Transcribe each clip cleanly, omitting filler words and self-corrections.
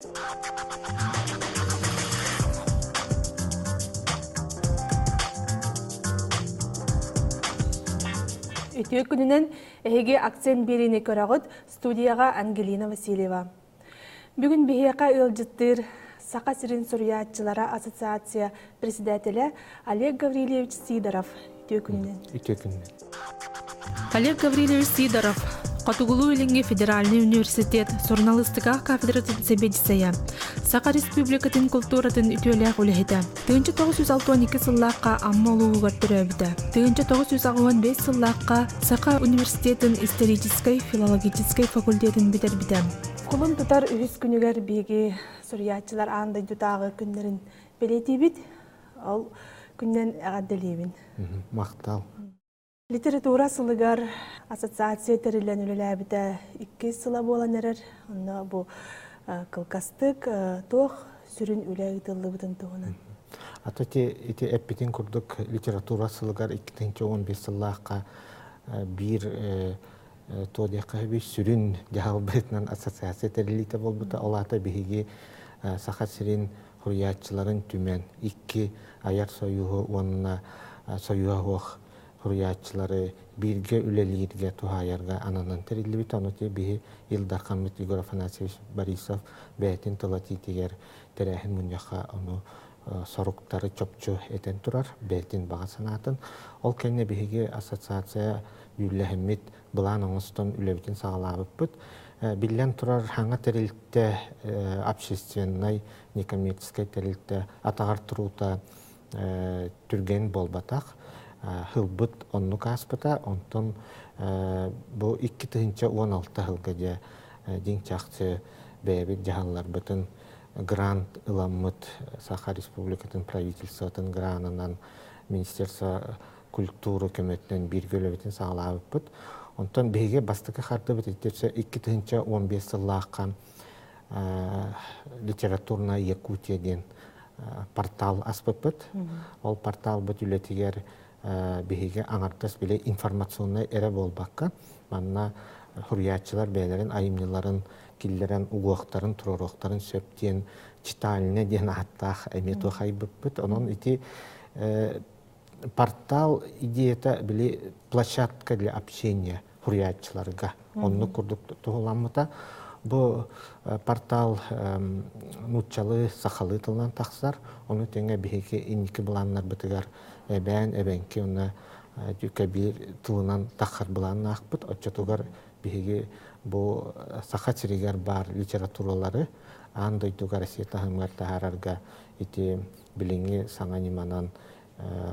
Үтүө күнүнэн эһиги акцент биэриини көрөҕүт студияҕа Ангелина Васильева. Бүгүн биһиэхэ ыалдьыттыыр Саха сирин суруйааччылара ассоциация председателэ Олег Гаврильевич Сидоров. Үтүө күнүнэн. Үтүө күнүнэн. Олег Гаврильевич Сидоров, Хотугулуу-Илиҥҥи федеральнай университет суруналыыстыка кафедратын сэбиэдиссэйэ, Саха Республикатын култууратын үтүөлээх үлэһитэ. 1962 сыллаахха Амма улууһугар төрөөбүтэ. 1985 сыллаахха Саха университетын историческай филологическай факультетын бүтэрбитэ. Кулун тутар үһүс күнүгэр биһиги суруйааччылар аан дойдутааҕы күннэрин бэлиэтиибит. Ол күннэн эҕэрдэлиибин. Махтал. Литература сылыгар ассоциация тэриллэн үлэлээбитэ иккис сыла буолан эрэр. Онно бу кылгастык туох сүрүн үлэ ыытыллыбытын туһунан. Ата ити эппитин курдук литература сылыгар 2015 сыллаахха биир туо диэххэ сөбүй сүрүн дьаһал быһыытынан ассоциация тэриллиитэ буолбута. Ол аата биһиги Саха сирин суруйааччыларын түмэн икки айар сойууһу уонна сойууһа суох суруйааччылары бииргэ үлэлииргэ туһаайарга ананан тэриллибит. Ону биһи Ил Дархаммыт Егор Афанасьевич Борисов бэйэтин тыл этиитигэр тэрээһин мунньахха ону соруктары чопчу этэн турар, бэйэтин баҕа санаатын. Ол кэннэ биһиги ассоциация дьүүллэһиммит былаан оҥостон үлэбитин саҕалаабыппыт. Биллэн турар, саҥа тэрилтэ общественнай, некоммерческай тэрилтэ атаҕар туруута түргэн буолбатах. Һылбыт оннук ааспыта, онтон бу 2016 сылга дьэ дьиҥ чахчы бэйэбит дьаһалларбытын грант ыламмыт Саха Республикатын правительствотын гранынан Министерство культуры көмөтүнэн бииргэ үлэбитин саҕалаабыппыт. Онтон биһиги бастакы хардыбыт итиэрсэ 2015 сыллаахха литературная Якутия диэн портал аспыппыт. Ол порталбыт үлэтигэр биһиги аҥардас били информационнай эрэ буолбакка, манна суруйааччылар бэйэлэрин айымньыларын киллэрэн угуохтарын, туруоруохтарын сөп диэн читальня диэн ааттаах эмиэ туох айбыппыт. Онон ити портал идеята били площадка для общения суруйааччыларга оннук курдук туһуламмыта. Бу портал нууччалыы, сахалыы тылынан тахсар. Ону тэҥэ биһиги инники былааннарбытыгар эбээн, эбэҥки уонна кэбиир тылынан таххар былааннаахпыт. Оччотугар биһиги бу Саха сиригэр баар литературалары аан дойдуга Россия таһымыгар таһаарарга ити билиҥҥи саҥа ньыманан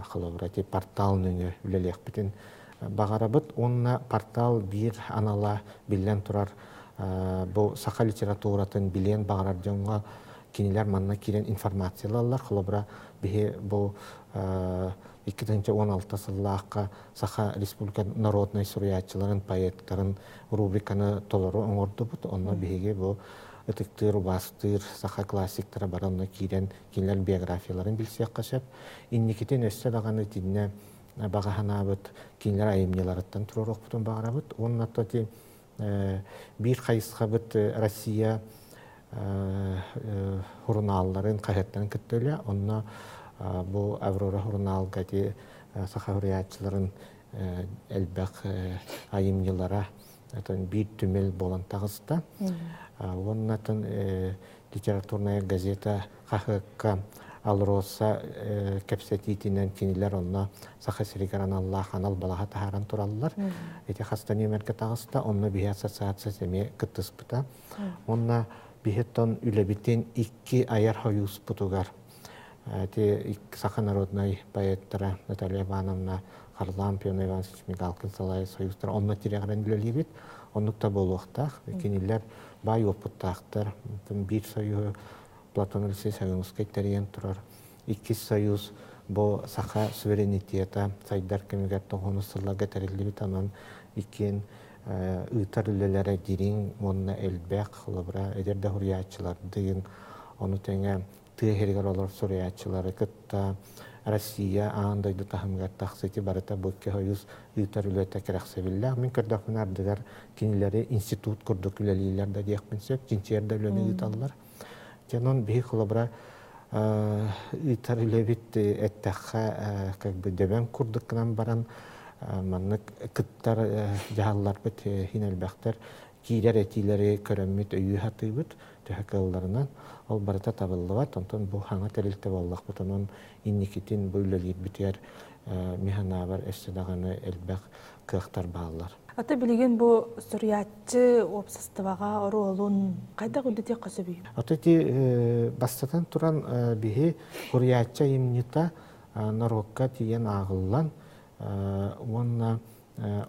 холобура ити портал нөҥүө үлэлиэхпитин баҕарабыт уонна портал биир анала биллэн турар бу саха литературатын билиэн баҕарар дьоҥҥо кинилэр манна киирэн информация ылаллар холобура биһи бу 2016 сыллаахха Саха Республика народнай суруйааччыларын, поэттарын рубриканы толору оҥордубут. Онно биһиги бу ытыктыыр, убаастыыр саха классиктара бары онно киирэн кинилэр биографияларын билсиэххэ сөп. Инникитин өссө даҕаны итиннэ баҕа санаабыт кинилэр айымньыларыттан туруоруохпутун баҕарабыт. Уонна то ити биир хайысхабыт Россия сурунаалларын, хаһыаттарын кытта үлэ. Онно бу Аврора сурунаалга ити саха суруйааччыларын элбэх айымньылара биир түмэл буолан таҕыста. Уонна литературная газета хаһыакка АЛРОСА кэпсэтиитинэн кинилэр онно Саха сиригэр аналлаах анал балаһа таһааран тураллар. Ити хаста нүөмэргэ таҕыста, онно биһи ассоциация эмиэ кыттыспыта. Уонна биһи үлэбитин икки айар хойууспутугар ити саха народнай поэттара Наталья Ивановна Харлампьевна Иванович Мигалкин салайар союзтара онно тирэҕирэн үлэлиибит. Оннук да буолуохтаах. Кинилэр баай уопуттаахтар. Биир союһу Платон Алексеевич Ойуунускай тэрийэн турар. Иккис союз бу саха суверенитета сайдар кэмигэр тоҕонус сылларга тэриллибит. Онон иккиэн ыытар үлэлэрэ дириҥ уонна элбэх. Холобура, эдэр да суруйааччылардыын, ону тэҥэ тыа иһигэр олорор суруйааччылары кытта Россия аан дойду таһымыгар тахсыыты барыта бу икки союз ыытар үлэтэ кэрэхсэбиллээх. Мин көрдөхпүнэ ардыгар кинилэри институт курдук үлэлииллэр да диэхпин сөп, чинчийэр да үлэни ыыталлар. Дьонон биһи холобура ыытар үлэбит эттэххэ как бы дөбөҥ курдук гынан баран маннык кыттар дьаһалларбыт иһин элбэхтэр киирэр этиилэри көрөммүт өйүү сатыыбыт төһө кыалларынан ол барыта табыллыбат онтон бу хаҥа тэрилтэ буоллахпыт онон инникитин бу үлэлиирбитигэр мин санаабар өссө даҕаны элбэх кыахтар бааллар. Ата билигин бу суруйааччы уопсастыбаҕа оруолун хайдах үрдэтиэххэ сөбүй? Ата ити бастатан туран биһи суруйааччы айымньыта норуокка тиийэн ааҕыллан уонна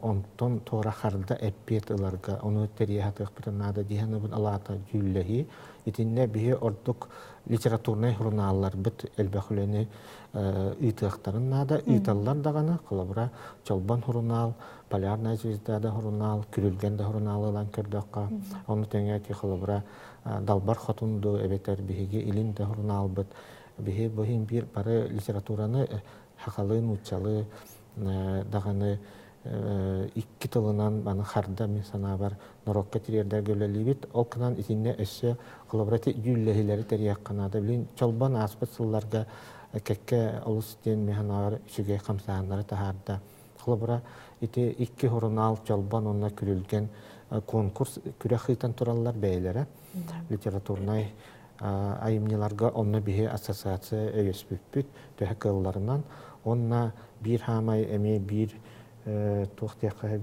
онтон туора харда эппиэт ыларга ону тэрийэ сатыахпытын наада дии саныыбын алаата дьүүллэһии итиннэ биһи ордук литературнай сурунаалларбыт элбэх үлэни ыытыахтарын наада ыыталлар даҕаны холобура Чолбон сурунаал Полярная звезда да сурунаал Күрүлгэн да сурунаалы ылан көрдөххө ону тэҥэ ити холобура Далбар Хотун дуу эбэтэр биһиги Илин да сурунаалбыт биһи бу иһин биир бары литератураны сахалыы нууччалыы даҕаны икки тылынан маны харда мин санаабар норуокка тириэрдэргэ үлэлиибит. Ол гынан итиннэ өссө холобура ити дьүүллэһиилэри тэрийиэххэ наада. Билин Чолбон ааспыт сылларга кэккэ олус диэн мин санаабар үчүгэй хамсааһыннары таһаарда. Холобура ити икки сурунаал Чолбон уонна Күрүлгэн конкурс күрэх ыытан тураллар бэйэлэрэ. Литературнай айымньыларга онно биһи ассоциация өйөспүппүт төһө кыалларынан уонна биир хаамай эмиэ биир туох диэххэ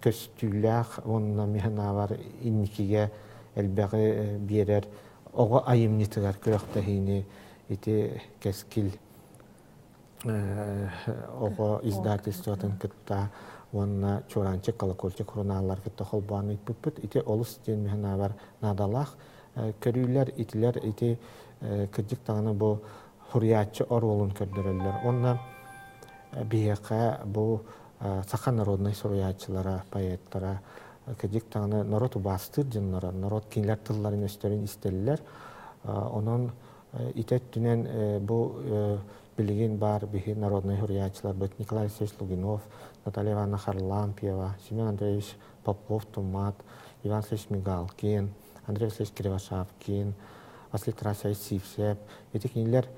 көстүүлээх уонна мин санаабар инникигэ элбэҕи биэрэр оҕо айымньытыгар күрэхтэһиини ити кэскил оҕо издательствотын кытта уонна Чуораанчык, Колокольчик сурунааллар кытта холбоон ыыппыппыт. Ити олус диэн мин санаабар наадалаах көрүүлэр, итилэр ити кырдьык даҕаны бу суруйааччы оруолун көрдөрөллөр. Уонна биһиэхэ бу саха народнай суруйааччылара, поэттара кырдьык даҕаны норуот убаастыыр дьонноро, норуот кинилэр тылларын-өстөрүн истэллэр. Онон ити өттүнэн бу билигин баар биһи народнай суруйааччыларбыт Николай Алексеевич Лугинов, Наталья Ивановна Харлампьева, Семен Андреевич Попов-Тумат, Иван Алексеевич Мигалкин, Андрей Алексеевич Кривошапкин, Василий Тарасович Сивцев ити кинилэр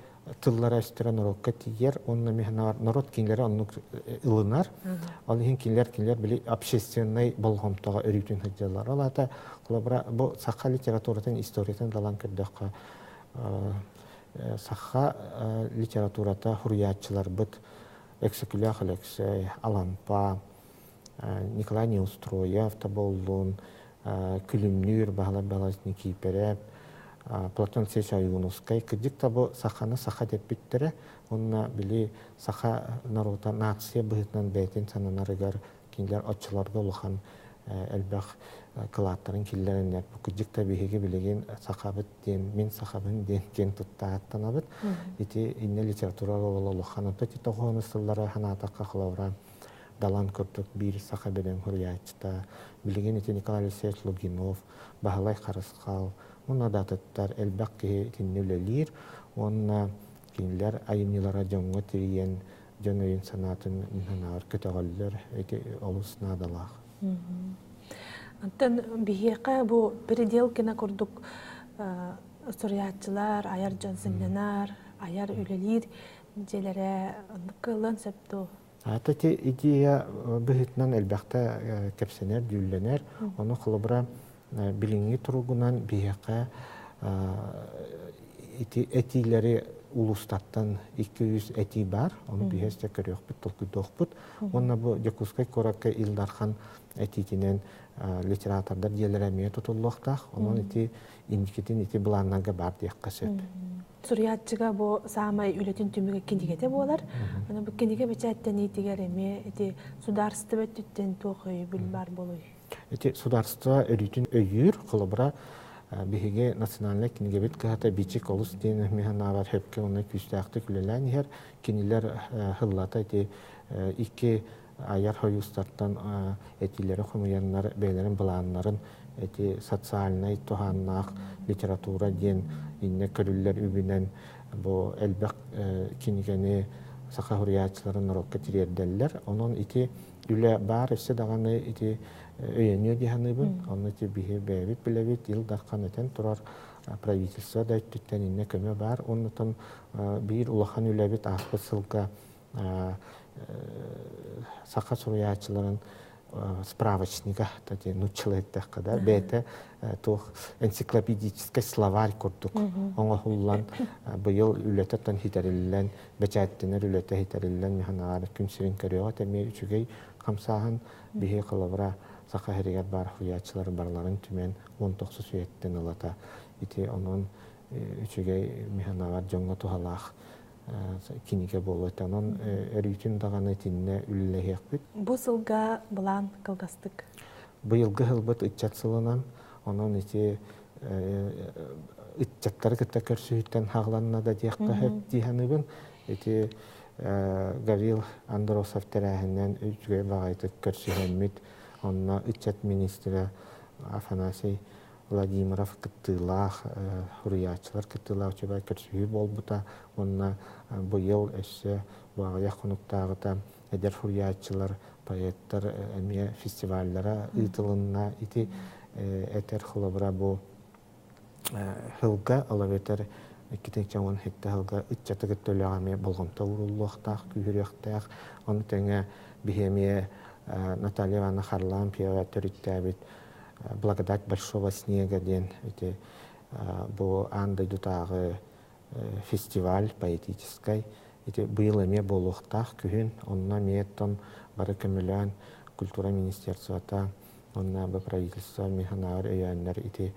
тыллара өстөрө норуокка тиийэр уонна норуот кинилэри оннук ылынар. Ол иһин кинилэр кинилэр били общественнай болҕомтоҕо өрүүтүн сылдьаллар. Ол аата холобура бу саха литературатын историятын далан көрдөххө саха литературата суруйааччыларбыт Өксөкүлээх Өлөксөй, Алампа, Николай Неустроев Тоболлун, Күлүмнүүр Баһылай Балас Никиипэрэп, Платон Алексеевич Ойуунускай кырдьык да бу саханы саха дэппиттэрэ уонна били саха норуота нация быһыытынан бэйэтин сананарыгар кинилэр оччолорго улахан элбэх кылааттарын киллэрэннэр бу кырдьык да биһиги билигин сахабыт диэн мин сахабын диэн киэн тутта ааттанабыт ити иннэ литература оруола улахан онто ити тоҕоону сыллары санаатахха холобура Далан курдук биир саха бөдөҥ суруйааччыта билигин ити Николай Алексеевич Лугинов Баһылай Харысхал уонна да атыттар элбэх киһи итиннэ үлэлиир уонна кинилэр айымньылара дьоҥҥо тиийэн дьон өйүн-санаатын санааҕар көтөҕөллөр ити олус наадалаах. Оттон биһиэхэ бу Переделкина курдук суруйааччылар, айар дьон сынньанар, айар үлэлиир дьиэлэрэ оннук кыаллыан сөп дуо? Ата ити идея быһыытынан элбэхтэ кэпсэнэр, дьүүллэнэр. Ону холобура билиҥҥи туругунан биһиэхэ ити этиилэри улуустартан 200 этии баар. Ону биһиэс дьэ көрүөхпүт, толкуйдуохпут. Уонна бу Дьокуускай куоракка Ил Дархан этиитинэн литератордар дьиэлэрэ эмиэ тутуллуохтаах. Онон ити инникитин ити былааннарга баар диэххэ сөп. Суруйааччыга бу саамай үлэтин түмүгэ кинигэтэ буолар. Аны бу кинигэ бэчээттэниитигэр эмиэ ити судаарыстыба өттүттэн туох өйөбүл баар буолуй? Ити судаарыстыба өрүүтүн өйүүр, холобура, биһиги национальнай кинигэбит кыһата Бичик олус диэн мин санаабар сөпкө уонна күүстээхтик үлэлээн иһэр. Кинилэр сыллата ити икки айар сойуустартан этиилэри хомуйаннар бэйэлэрин былааннарын ити социальнай туһааннаах литература диэн иннэ көрүллэр үбүнэн бу элбэх кинигэни саха суруйааччыларын норуокка тириэрдэллэр. Онон ити үлэ баар өссө даҕаны ити өйөнүө дии саныыбын. Онно ити биһи бэйэбит билэбит, Ил Дархан этэн турар, правительство да өттүттэн иннэ көмө баар. Оннотон биир улахан үлэбит ааспыт сылга саха суруйааччыларын справочнига, нууччалыы эттэххэ да, бэйэтэ туох энциклопедический словарь курдук оҥоһуллан, быйыл үлэтэ хитэриллэн, бэчээттэнэр үлэтэ хитэриллэн, механаҕар күн сирин көрүөҕэ эмиэ үчүгэй хамсааһын. Биһи холобура саха сиригэр баар суруйааччылар барыларын түмэн 19 үйэттэн ылата ити онон үчүгэй механаҕар дьоҥҥо туһалаах кинигэ буолуо. Онон өрүүтүн даҕаны итиннэ үлэлэһиэхпит. Бу сылга былаан кылгастык. Быйылгы сылбыт ыччат сылынан, онон ити ыччаттары кытта көрсүһүттэн хаҕланна да диэххэ сөп дии саныыбын. Ити Гаврил Андросов тэрээһининэн үчүгэй баҕайытык көрсүһэммит, онно ыччат министрэ Афанасий Владимиров кыттыылаах, суруйааччылар кыттыылаах үчүгэй көрсүһүү буолбута. Уонна быйыл өссө бу аҕыйах хонуктааҕыта эдэр суруйааччылар, поэттар эмиэ фестиваллара ыытылынна. Ити этэр холобура бу сылга, ол эбэтэр 2017 сылга ыччаты кытта үлэҕэ эмиэ болҕомто ууруллуохтаах, күүһүрүөхтээх. Ону тэҥэ биһи эмиэ Наталья Ивановна Харлампьева төрүттээбит «Благодать большого снега» диэн ити бу аан дойдутааҕы фестиваль поэтическай ити быйыл эмиэ буолуохтаах күһүн. Онно эмиэ оттон бары көмөлөөн культура министерствота уонна бу правительство механаар өйөөннөр ити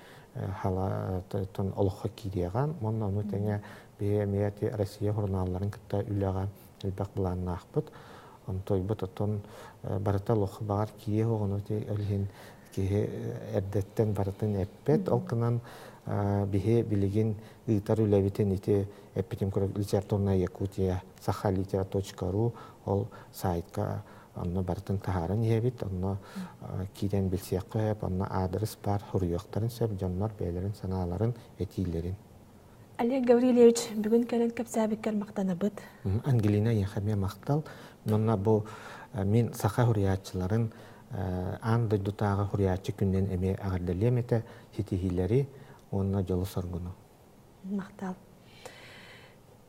халатон олоххо киириэҕэ. Уонна ону тэҥэ биһи эмиэ ити Россия журналларын кытта үлэҕэ элбэх былааннаахпыт. Онтойбут оттон барыта олоххо баҕар киирии оҕону ити ол иһин киһи эрдэттэн барытын эппэт. Ол гынан биһи билигин ыытар үлэбитин ити эппитим курдук Литературная Якутия сахалитера.ру ол сайтка онно барытын таһааран иһэбит. Онно киирэн билсиэххэ сөп, онно аадырыс баар, суруйуохтарын сөп дьоннор бэйэлэрин санааларын, этиилэрин. Олег Гаврильевич, бүгүн кэлэн кэпсээбиккэр махтанабыт. Ангелина, эйиэхэ эмиэ махтал. Онно бу мин саха суруйааччыларын аан дойдутааҕы суруйааччы күнүнэн эмиэ эҕэрдэлиэм этэ, ситиһиилэри уонна дьолу-соргуну. Махтал.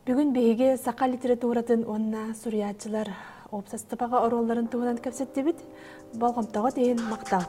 Бүгүн биһиги саха литературатын уонна суруйааччылар уопсастыбаҕа оруолларын туһунан кэпсэттибит. Болҕомтоҕут иһин махтал.